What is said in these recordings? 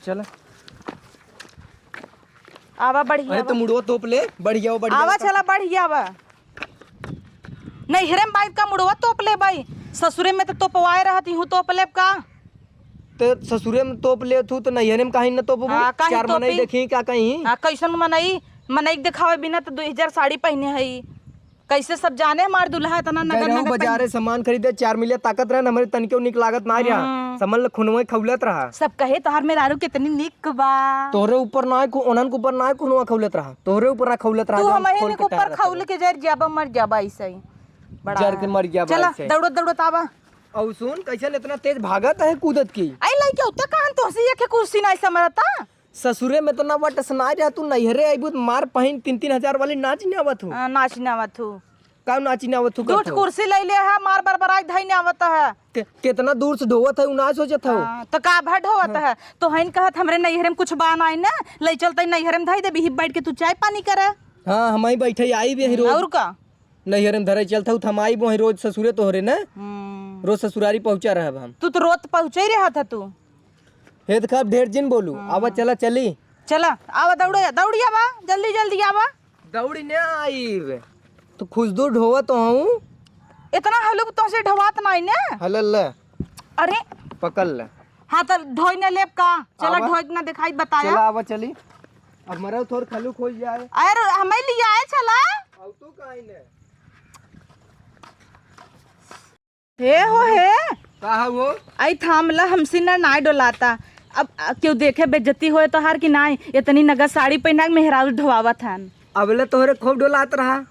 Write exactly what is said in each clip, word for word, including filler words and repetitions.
चला। आवा, बढ़िया अरे, बा। तो मुड़वा तोप ले, बढ़िया हो, बढ़िया आवा, बा। चला, बढ़िया बा। नैहरे में बाइक का मुड़वा तोप ले बाई, ससुरे में तो तोपवाए रहत, इहूँ तोप लेब का? तो ससुरे में तोप ले तू, तो नैहरे में काहे न तोपबू? हाँ, काहे चार मनई तोपी? देखी का कहीं? हाँ, कैसन मनई? मनई के देखावे बिना तो दुई हजार साड़ी पहिने हई। कैसे सब जाने हमार दुल्हा इतना नगद गए रहू नगद बाजारे पहिने। सामान खरीदे, चार मिलिया ताकत रहे न, हमरे तनिको निक लागत ना रहा। हम्म। समझ ल, खुनवे खौलत रहा। सब कहे तोहार मेहरारू कितनी निक बा। तोहरे ऊपर ना खु-, ओनन के ऊपर ना खुनवा खौलत रहा, तोहरे ऊपर ना खौलत रहा, तू जौन हमरे खोल के ऊपर टहरत खौल रहा। के जर जाबा, मर जाबा ऐसे ही। बड़ा जर के मर गया चला, बड़ा से। दौड़त दौड़त आवा। और सुन, कैसन इतना तेज भागत है कूदत की? आई लइके उतना कहन तोहसे एक कुर्सी नहीं समरता। ससुरे में तो ना वटस ना रहा, तू नैहरे अइबू त मार पहिन तीन तीन हजार वाली नाच न आवत हो। हाँ, नाच न आवत हो। का नाच न आवत हो दू ठो करत हो? कुर्सी ले ले है, मार बरबराई धई न आवत है। के-, केतना दूर से ढोवत है, उ ना सोचत हो। हाँ, तो का भर ढोवत हाँ। है? तो हइन कहत हमरे नैहरे में कुछ बा नाई ना, ले चलते नैहरे में धई देबी, ही बैठ के तू चाय पानी करे। हाँ, हम ही बैठे आई भी यही रोज। और का? नैहरे में धरे चलत हऊ, त हम आइब वहीं रोज ससुरे तोहरे न। हम्म। रोज ससुरारी पहुँचा रहब हम। तू तो रोज पहुँचे ही रहत ह तू। हे देखा, अब ढेर जिन बोलू। हाँ। आवा, चला, चली। चला, आवा, दौड़े, दौड़ी आवा, जल्दी, जल्दी आवा। दौड़ी न आइब। तू खुश दूर ढोवा तो हूँ। इतना हलुक तोहसे ढोवात नाई न। हलल ले। अरे। पकड़ ले। हाँ, तो ढोई न लेब का? चला, आवा। ढोई के ना दिखाई, बताया। चला, आवा, चली। अब मरऊ थोर खलुक हो जाए। अरे, हमें लियाए चला। अब तू काहे ने? हे हो हे। का हो? आई थामला, हमसे ना नाय डोलाता। अब, आ, केहू देखे बेइज्जती होए तोहार कि नाय? इतनी नगद साड़ी पहिना के मेहरारू ढोवावत हन। अबले तोहरे खूब डोलात रहा।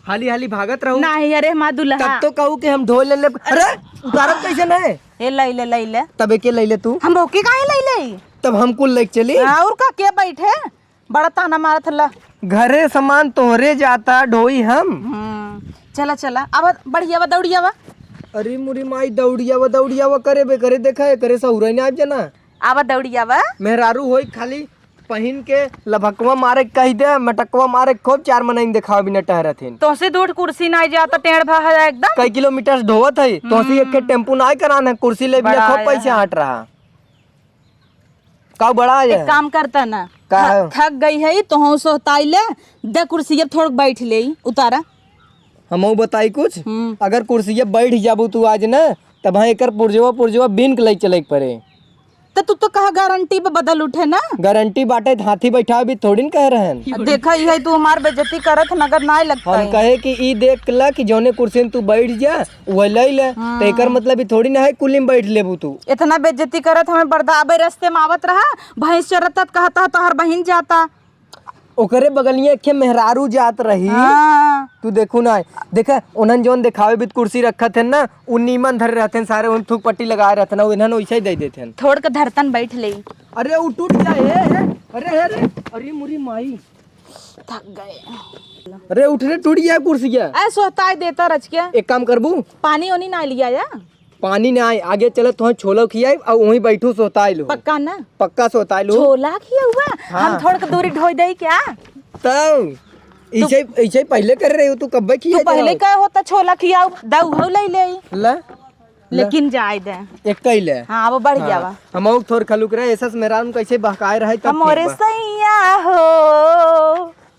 हाली हाली भागत रहू। नाही, अरे हमार दुल्हा। तब तो कहू कि हम ढोई ले ले। अरे, उतारत कैसे नहीं? ए, लई ले, लई ले। तब एके लई ले तू। हम ओके काहे लई ले? तब हम कुल लेके चली। हाँ, और का, के बैठे? बड़ा ताना मारत हल्ला। घरे सामान तोहरे जाता, ढोई हम। हम्म, चला, चला। अब बढ़िया बा, दौड़िया बा। अरे मुरी माई, दौड़िया बा, दौड़िया बा, करे बे करे, देखा, एकरे सहुरा नहीं आब जाना। आवा, दौड़िया बा। मेहरारू होई खाली पहिन के लभकवा मारे के कहि दे, मटकवा मारे के खूब चार मनइन देखावे बिना टहरत हिन। तोहसे दूर कुर्सी नाई जाता, टेढ़ भा है एकदम। कई किलोमीटर से ढोवत है, तोहसे एक ठे हम्म। टेम्पू नाई करान है, कुर्सी ले बिना बड़ा खूब आया पैसे है। हट रहा। का बड़ा आया एक है? काम करता ना, का थ-, है? थक गई है, तोहू सोहताई ले, दे कुर्सी अब थोड़ बैठ ले, उतारा। हमहू बताई कुछ, हम्म। अगर कुर्सी बैठ जाबू तू आज ना, तब हाँ एकर पुर्जवा पुर्जवा बीन के ले चले के पड़े। त तू तो कहा गारंटी पे बदल उठे ना। गारंटी बाटे त हाथी बैठा भी थोड़ी न कह रहन। देखा, इहे तू हमार बेइज्जती करत, नगद नाय लगता हम है। कहे कि ई देख ल कि जौने कुर्सी में तू बैठ जा, वह ले ले। हाँ। त एकर मतलब ई थोड़ी ना है कुली में बैठ लेबू तू। इतना बेइज्जती करत हमें बर्दा-, अबे रस्ते में आवत रहा, भैंस चरत त कहता है तोहर बहिन जाता। ओकरे बगलिया एक ठे मेहरारू जात रही। हाँ। तू देखू ना, देखे, उन्हन जौन देखावे भी कुर्सी रखत है ना, उ नीमन धरे रहते हैं, सारे उन थूक पट्टी लगाए रहते हैं, उन्हन वैसे ही दे देते हैं। थोड़ के धरतन बैठ ले। अरे, उ टूट जाए, हे, हे, अरे, हे, रे, अरे, मुरी माई। थक गए। अरे, उठ रे, टूट गया कुर्सी क्या? ऐ, सोहताई देता रच के। एक काम करबू? पानी ओनी ना लिया या? पानी ना आए, आगे चले तोहे छोला खियाई और वहीं बैठू सोहताई लो। पक्का ना? पक्का सोहताई लो। छोला खिया हुआ? हाँ। हम थोड़ के दूरी ढोई दई क्या? तब तू इसे, इसे पहले कर रही हो, तू कब्बे तू खिया पहले देना? कहे होता छोला खियाऊ, दऊ हो ले ले। ले, ले। लेकिन जाए दे। एक कई ले। हाँ, अब बढ़ हाँ। गया बा। हम और थोड़ खलुक रहे, ऐसा से मेरा उनको ऐसे बहकाए रहे तब हम ठीक ओरे बा। सैया हो।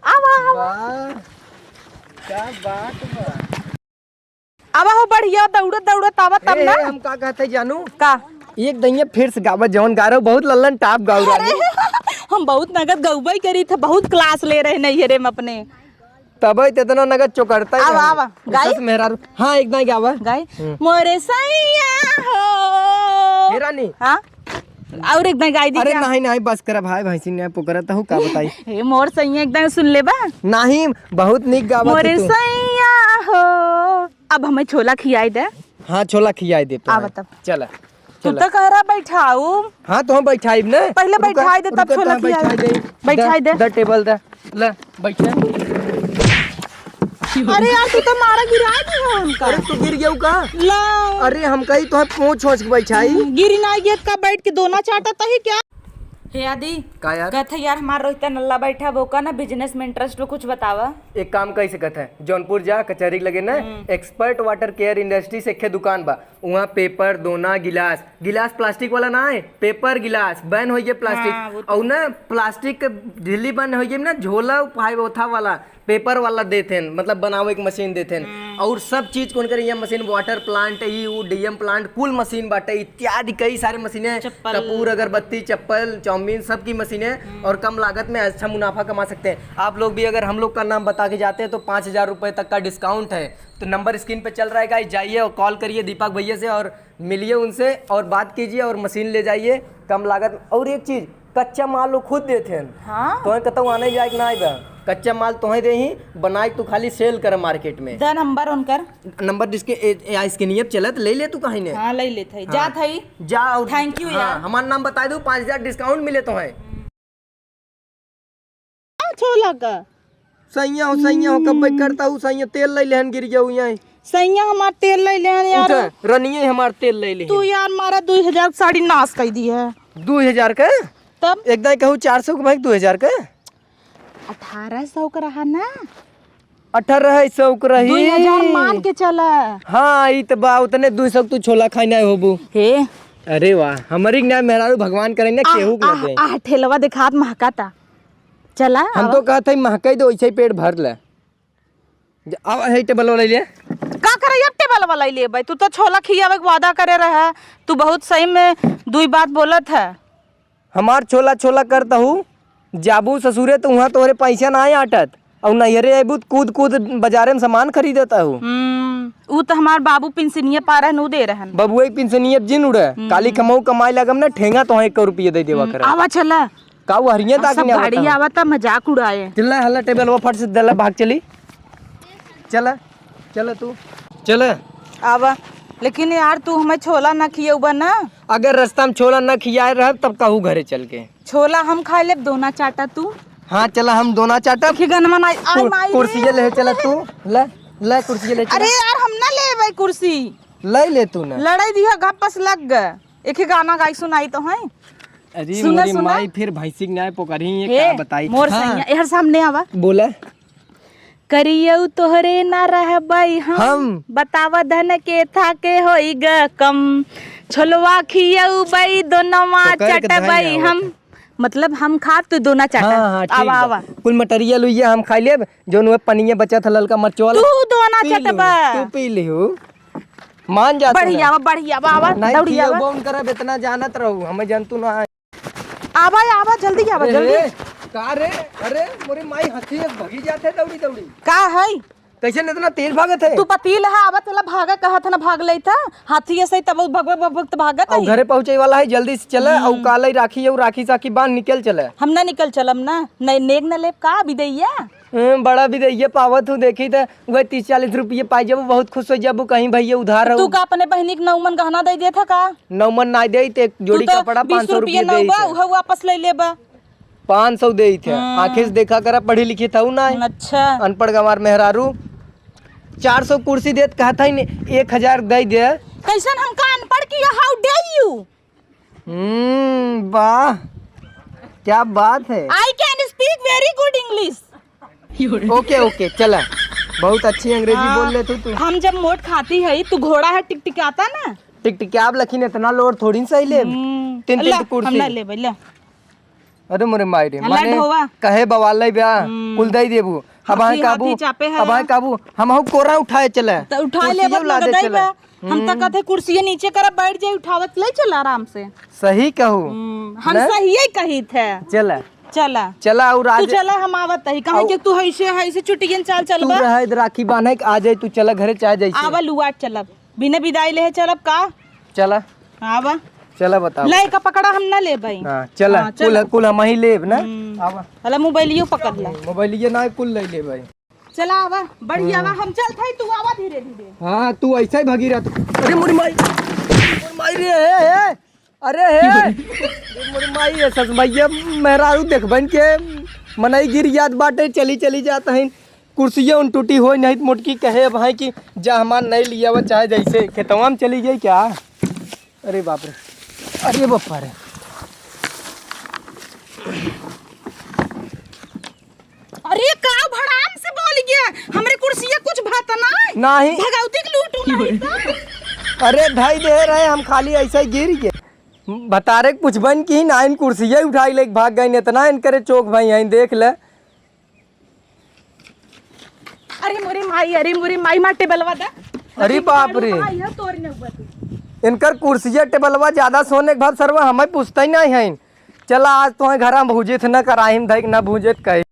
आवा, आवा। वाह, क्या बात बा। आवा हो बढ़िया, दौड़त दौड़त आवा तब ए, ना। ए, हम का कहते जानू? का? एक दइया फिर से गावा, जौन गा रहे हो, बहुत लल्लन टाप गाऊ अरे, रहे। हम बहुत नगद गौबई करी थे, बहुत क्लास ले रहे नैहरे में अपने। तबे त इतना नगद चोकरता ही आवा, है। आवा, गाई? सस मेहरारू। हाँ, एक दाई गावा। गाई? हम्म। मोरे सैया हो। हे रानी। हाँ? और एक दाई गाई दी अरे क्या? नहीं, नहीं, बस करा भाई, भैंसी ने पुकरत हूँ, का बताई? हे मोर सैया, एक दाई सुन ले बा। नहीं, बहुत निक गावा मोरे तू। सैया हो। अब हमें छोला खियाई दे। हाँ, छोला खियाई दे तो आ है। बता। चला। तू चला। तो कह रहा बैठाऊ। हाँ, तो हम बैठाइब ना। पहले रुका, बैठाई दे, तब रुका, छोला तो हम खियाई। बैठाई दे। बैठाई दे। द, द टेबल दे। ले, बैठे। अरे यार, तू तो मारा गिरा दी हो हमका। अरे, तू गिर गया का? ला। अरे, हम कही तो पूछ होच के बैठाई। गिरी ना गया का, बैठ के दोना चाटा तही क्या? हे आदि, का यार? कहत है यार, हमार रोहित नल्ला बैठा, वो का ना business में interest हो, कुछ बतावा। एक काम कइ सकत है, जौनपुर जा, कचहरी के लगे ना, हम्म। Expert Water Care Industry से एक दुकान बा, उहाँ paper, दोना, गिलास, गिलास plastic वाला ना है, paper गिलास, ban होइ गए plastic। हाँ, वो तो और ना plastic के झिल्ली ban होइ गए ना, झोला उपाय ओथा वाला, paper वाला देत हैं, मतलब बनावे के machine देत हैं। हम्म। और सब चीज कौन करे, ये machine, water plant, ई ऊ D M plant, कुल machine बाटे, इत्यादि कई सारे machine है, चप्पल। कपूर, अगरबत्ती, चप्पल, चाउमीन, सब की machine है। हम्म। और कम लागत में अच्छा मुनाफा कमा सकते हैं आप लोग भी। अगर हम लोग का नाम बता के जाते हैं तो पाँच हजार रुपये तक का discount है। तो number screen पे चल रहा है guys, जाइए और call करिए दीपक भैया से और मिलिए उनसे और बात कीजिए और machine ले जाइए कम लागत में। और एक चीज, कच्चा माल वो खुद देत हैं। हाँ? तोहे कतौ आने जाए के नाई बा, कच्चा माल तोहे देही, बनाए के तू खाली sell कर market में। द number उनकर। Number जिसके ए, ए, आ, screen पे चलत, ले ले तू कहीं ने। हाँ, ले लेत है। हाँ। जात है। जा और thank you हाँ, यार। हमार नाम बताइ दू, पाँच हजार discount मिले तोहे। छोला का। सैया हो, सैया हो, कब करता हूँ सैया, तेल ले लेहन गिर गया यहाँ। सैया हमार तेल ले लेहन यार। उठा, रनिये हमार तेल ले लेहन। तू यार मारा दुई हजार साड़ी नाश कर दी है। दुई हजार का? तब? एक दाई कहू चार सौ के भाई, दुई हजार का? अठारह सौ का रहा ना। अठारह सौ का रही। दुई हजार मान के चला। हाँ, ई त बा, उतने दुई सौ तू छोला खाई ना होबू। हे। अरे वाह, हमरी ना मेहरारू भगवान करे ना, आह, केहू के ना आह, दे। आह, ठेलवा देखात महकाता। चला, हम आवा। तो कहत हई महकई दे, वैसे ही पेट भर ले। ज-, आवा, है टेबल वाला ले। का करे अब टेबल वाला ले भाई? तू तो छोला खियावे के वादा करे रहा, तू बहुत सही में दुई बात बोलत है। हमार छोला छोला करता हूँ, जाबू ससुरे तो वहाँ तोहरे पैसा ना आटत, और नैहरे अबू त कूद कूद बाजारे में सामान खरीदता हूँ। हम्म, ऊ तो हमार बाबू पिंसनिया पा रहन, ऊ दे रहन। बबुआ पिंसनिया जिन उड़े, हम्म। काली कमाऊ कमाए लगम ना, ठेंगा तोहे एक रुपये दे देवा हम्म, करे। आवा चला। का वो हरिया आ, ताक सब नहीं गाड़ी आवता? आवता, मजाक उड़ाए। चला, हल्ला टेबल वो फट से दला भाग चली। चला, चला तू, चला। आवा, लेकिन यार तू हमें छोला ना खियउबा ना। अगर रास्ता में छोला ना खियाए रह तब कहू घरे चल के। छोला हम खा लेब, दोना चाटा तू। हाँ, चला हम दोना चाटब। देखी गनमा ना, आई कुर-, माई रे। कुर्सी ले चला तू, ले, ले कुर्सी ले चला। अरे यार, हम ना लेबै कुर्सी। ले ले तू ना। लड़ाई दिया, घपस लग गए। एक ही गाना गाई सुनाई तो है। अरे सुना, मोरी सुना। माई फिर भैंसी के नाय पोकरही, ये हे, का बताई? मोर हाँ। सैया, एहर सामने आवा। बोला। करियऊ तोहरे ना रहबई हम। हम। बतावा धन के था के होई ग कम। छोलवा खियऊ बई दोनवा तो कर के चटबई धाई हम। आवत। मतलब हम खाब, तू दोना चाटा। हाँ, हाँ, ठीक आवा, बा। आवा। कुल मटरिया लुइया हम खाई लेब, जौन उहे पनिया बचत है ललका मरचो वाला। तू दोना पी लिहू, चटबा। तू पी लिहू। मान जा तू बढ़िया ना। बा, बढ़िया बा, आवा, नहीं दौड़ी आवा। खियउबो उनकर अब इतना जानत रहू, हमें जनतू ना है। आवा, आवा, जल्दी आवा, ए, जल्दी। ए, का रे? अरे, मोरे माई हथिये भगी जात है दौड़ी दौड़ी। का है? कैसे इतना तेज भागत है? तू पतील है, आवा, चला भागा, कहत है ना, भाग लेत है। हाथी ऐसे ही तब भगवे भगवत भागत और है। घरे पहुँचे वाला है, जल्दी से चला, हम्म। और काले राखी, और राखी साखी बांध निकल चला। हम ना निकल चलम ना, ने-, नेग न लेब का बिदैया? हम्म, बड़ा बिदैया पावत हूँ, देखी त वह तीस चालीस रुपये पाई जब बहुत खुश हो जब कहीं भैया उधार हो। तू का अपने बहिनी के नौमन गहना दे देत है का? नौमन ना दे, ते एक जोड़ी तू तो कपड़ा बीस पाँच सौ रुपये रुपये दे नौबा, दे। उहे वापस ले लेबा। पाँच सौ दे थे। हम्म। आँखें से देखा करा, पढ़ी लिखी था ना। अच्छा। अनपढ़ गंवार मेहरारू। चार सौ कुर्सी देत कहा था ही नहीं, एक हजार दे दे। कैसन हमका अनपढ़ किया, how dare you? हम्म, वाह, क्या बात है। I can speak very good English। OK, OK, चला, बहुत अच्छी अंग्रेजी हाँ, बोल ले तू, तू। हम जब मोट खाती है, तू घोड़ा है टिकटिकाता ना। टिकटिकाब लेकिन इतना लोड थोड़ी सही ले। हम्म, तीन, तीन ला, कुर्सी। हम ना लेबे, ला। अरे मोरे माई रे, अल्लाह माने ढोवा। कहे बवाल नहीं बा, हम्म। कुल दे देबू। अब हाथी, आए काबू, हाथी चापे है। अब आए काबू, हम हूँ कोरा उठाए चले। तो उठाए कुर्सियों लेबत लादे लगत ही चले। बा। हम तो हम्म। कहते कुर्सिये नीचे कर बैठ जाए, उठावत ले चल आराम से। सही कहू। हम्म, हम ना? सही ही कही थे। चला। चला। चला और तू आज चला, हम आवत ही। कहे आउ- कि तू ऐसे, ऐसे चुटियन चाल चल तू बा। रहे इधर राखी बांधे के, आ जाए तू, चला घरे चाहे जैसे। आवा लुआट चलब। बिना बिदाई लेहे चलब का? चला। आवा। चला बताओ। ले का पकड़ा, हम ना लेबै। हाँ, चला। हाँ, कुल, चला। कुल हम ही लेब ना। हम्म। आवा। अला मोबाइलियो पकड़ ला। मोबाइलियो ना, कुल ले लेबै। चला आवा, बढ़िया आवा, हम्म। हम चलत हई, तू आवा धीरे धीरे। हाँ, तू ऐसे ही भागी रह तू। अरे मोरी माई, मोरी माई रे, हे, हे। अरे हे, मोरी माई है, सस भैया, मेहरारू देखबन के मनई गिर जात बाटे, चली चली जात हईन। कुर्सिया उन टूटी होई नहीं त मोटकी कहे अब है कि जा हमार नहीं लियावा, चाहे जैसे खेतवा में चली गई क्या? अरे बाप रे, अरे बापा रे। अरे का भड़ाम से बोल हमरे कुर्सिया कुछ भाता ना। नाही। भगवती के लूटू नहीं तो। अरे धई दे रहे, हम खाली ऐसे ही गिर गए। भतारे के पुछबन की नाइन कुर्सिया उठाई लेके भाग गइन, इतना इनकरे चोख भाई हैं, देख ले। अरे मोरे माई, अरे मोरे माई, माँ टेबलवा दा। अरे बाप रे। माई है तोर ने हुआ तू। इनकर कुर्सिया टेबलवा ज्यादा सोने के भाव सरवा हमें पूछता ही नहीं है। चला आज तोहे घर में भूजित न कराहिम धइक न भूजित कहे।